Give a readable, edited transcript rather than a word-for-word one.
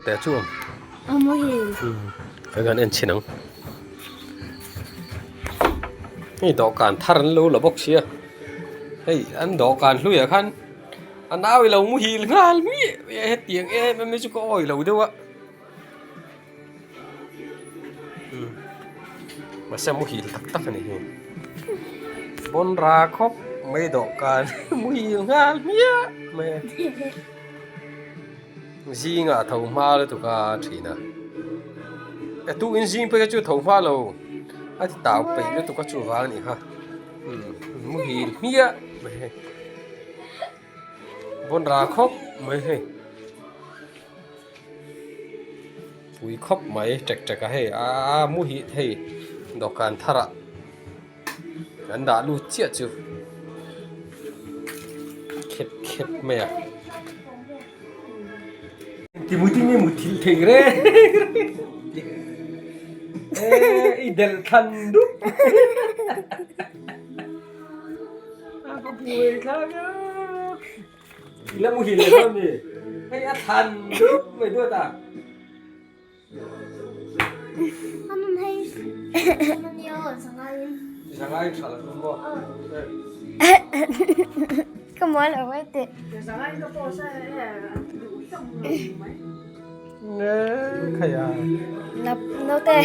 Teh chu ang. A muhil. Kan han en chhin ang. Hei dawhkan thar an lo la bawk sia. Hei an dawhkan hluiah khan a nau i lo muhil nghal miah miah a hetiang em em hi chu ka awi lo deuh a. Mahse muhil tak tak a ni hi. Pawn ra khawp mai dawhkan muhil nghal hmiah mai a. Zingah a tho hma lutuk a thin a. E tukin zing phei kha chu tho hma lo a ti tau peih lutuk a chuvang a nih kha. Muhil hmiah mai hei. Pawn ra khawp mai hei. Pui khawp mai tek tek a hei aa mu hi hei dawhkan thar ah an dah lut chiah chu khep khep mai a ti mu tin nge mu thil thei reng reng e i delh thlan dup a ka buai thlak a. I la muhil leh dawn mi? Hei a than dup mai duat a. Anun hei anun yo sangain. Sangain tha la tum maw? Ka mual lo mai teh. Sangain ka pawh sa e an duh hlawm lo mai. Ne khaya. Naute.